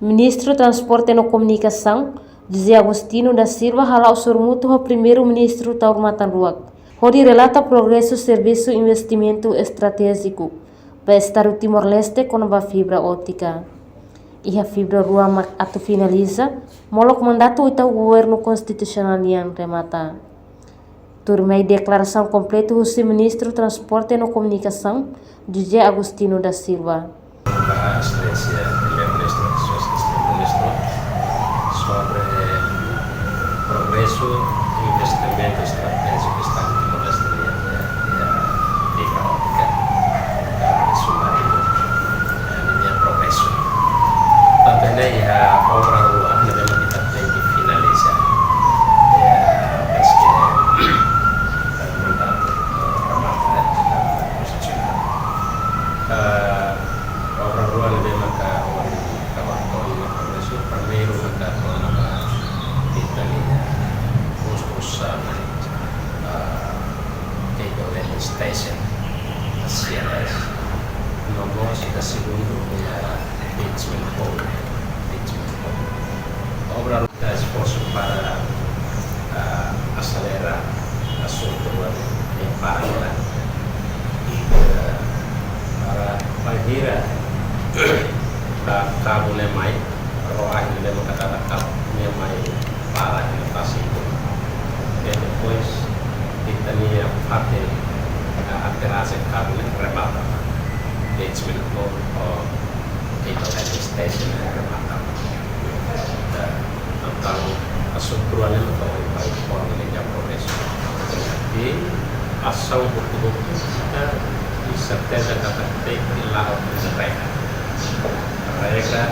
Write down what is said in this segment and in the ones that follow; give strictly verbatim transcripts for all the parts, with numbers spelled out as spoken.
Ministru Transporte no Komunikasaun, José Agostinho da Silva, hala'o sorumutu ho Primeiru-Ministru Taur Matan Ruak, hodi relata progresu servisu investimentu estratéjiku ba Estadu Timor-Leste kona-ba fibra ótika. Iha fibra rua mak atu finaliza, molok mandatu oitavu Governu Konstitusionál nian remata. Tuirmai deklarasaun kompletu husi Ministru Transporte no Komunikasaun, José Agostinho da Silva. Ba Exelénsia Primeiru-Ministru, Sua Exelénsia Primeiru-Ministru, sobre progresu investimentu estratéjiku Estadu Timor-Leste iha, iha fibra ótika, eh, submarinu, eh, ninia progresu. Tanba ne'e iha obra rua ne'ebé mak ita tenke finaliza. Ya, es que, eh, mandatu, eh, remata, eh, konstitusionál. Eh, obra rua ne'ebé maka ohin kawan-kawan maka progresu, primeiru maka kona-ba ita-nia konstrusaun, eh, cable landing station, C L S. No mós ita segundu, ya, bitumen pole, bitumen pole. Obra rua esforsu para, ah, aselera asuntu rua ne'e para hela. I, eh, para bainhira, ah, kabu ne'e mai, ró ahi ne'e maka dada kabu ne'e mai para hela fase itu. I depois, ita-nia fatin, ah, aterase kabu ne'e remata. Bitumen pole, oh, cable landing station ne'e remata. Entaun, asuntu rua ne'e maka ohin bai forma ne'e iha progresu. I asaun buku-buku ita, i serteza katak tenke la'o rega. Rega,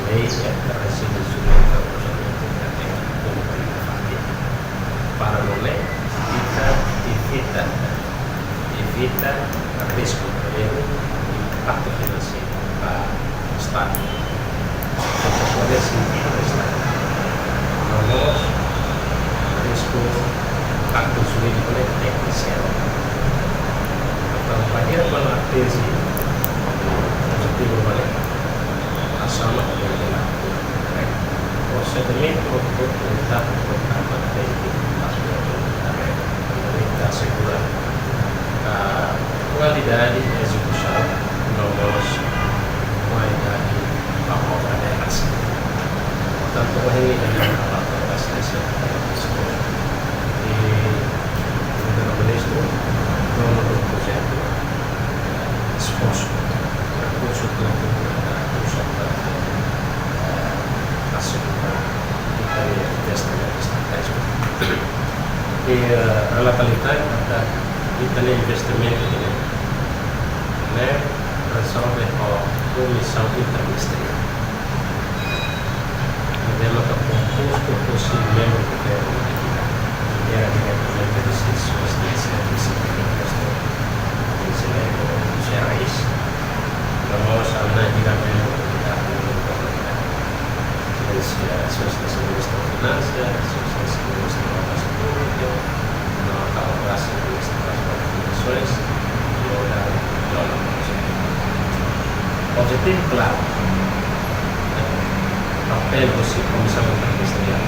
lei, eh, residu jurídika, urusan itu, ita tenke kumpre, ita fatin. Para nune'e, ita evita, evita risku, primeiro, impaktu finanseiru ba Estadu. Ita pode sentidu ba Estadu. No mós risku impaktu jurídiku ne'e tenke zero. Entaun, bainhira kuandu atinje objetivu ne'e, asaun mak tenke la'o. Prosedimentu hotu-hotu, etapa por etapa tenke la'o. Ita asegura, ah, kualidade ezekusaun, no mós kualidade ba obra ne'e rasik. Portantu, ohin ne'e ita-nia raportu ba Exelénsia Primeiru-Ministru i Primeiru-Ministru, dono do projetu, esforsu, rekursu públiku, rekursu privadu, asegura ita-nia investimentu estratéjiku. I, eh, relata liután katak ita-nia investimentu ne'e, ne'e rezolve ho komisaun interministeriál. Ne'ebé maka kompostu husi membru governu, lidera diretamente husi Sua Exelénsia Vise-Primeiru-Ministru, Konselleiru José Raiz. No mós ami-nia membru, Exelénsia, Sua Exelénsia Ministru Finansas, Sua Exelénsia Ministru Obras Públikas, no Sua Exelénsia Ministru Transporte e Comunicações, no Dona Objetivu klaru, eh, papél husi Komisaun Interministeriál.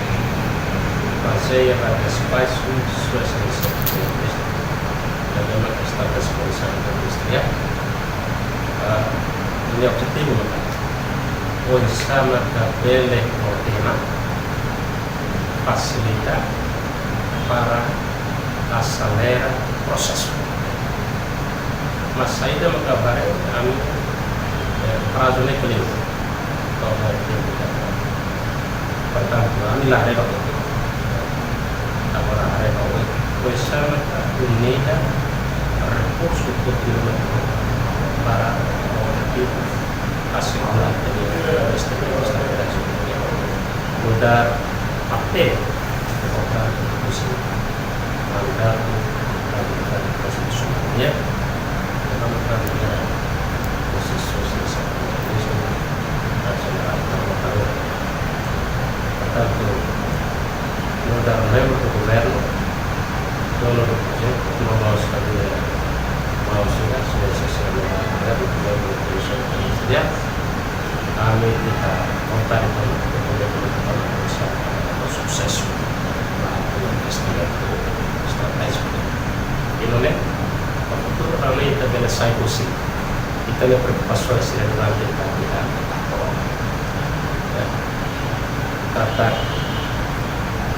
Bazeia ba despaxu Sua Exelénsia Primeiru-Ministru, ne'ebé mak estabelese Komisaun Interministeriál. Ah, ninia objetivu mak oinsá maka bele koordena, fasilita para aselera prosesu. Mas saida maka haree, ami, eh, prazu ne'e kleur. To'o tempu ida. Portantu, ami la haree ba hotu. Agora haree ba oin, oinsá maka unida rekursu públiku para objetivu asegura investimentu estabilidade. Nu'udar papél importante husi mandatu, mandatu konstitusionál nian, entaun, entaun, husi Sua Exelénsia Primeiru-Ministru, Jenerál Taur Matan Ruak. Portantu, nu'udar membru do governu, dono do projetu, no mós tanba maun sira, Sua Exelénsia membru do governu, membru do Komisaun Interministeriál, Ami ita vontade ita atu bele ita atu suksesu ba investimentu estratéjiku. I nune'e, ba futuru ami ita bele sai husi ita-nia preokupasaun sira durante ita atu ita atu katak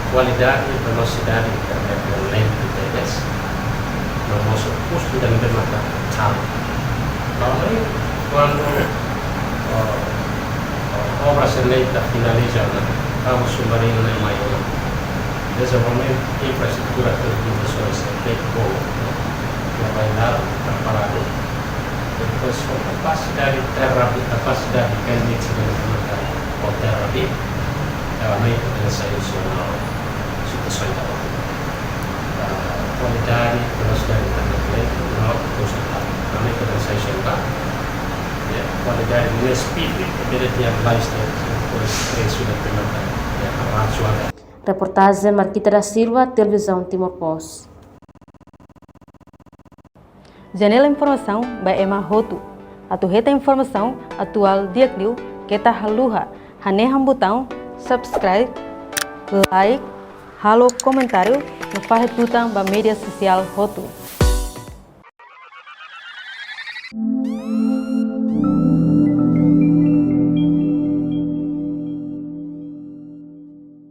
kualidade, velosidade internet ne'e lentu tebes, no mós kustu ida-ne'ebé maka caro. Tanba ne'e, kuandu, oh, oh, obra sira-ne'e ita finaliza ona, kabu submarinu ne'e mai ona, dezenvolvimentu infraestrutura telekomunikasaun sira-ne'e backbone, ne'e bainhira preparadu. Depois, ho kapasidade terra, kapasidade permite de implementar ho terra, ami ita bele sai husi ona situasaun ida. Ah, kualidade, velosidade internet, no kustu, ami ita bele sai husi ona. Ya, kualidade ne'e speed, ability and lifestyle, depois presu de implementar. Ya, avansu ada. Reportajen Marquita da Silva, Televizaun Timor Post. Janela informasaun ba ema hotu. Atu hetan informasaun atuál di'ak liu, keta haluha hanehan butaun subscribe, like, halo komentáriu no fahe tutan ba média sosiál hotu.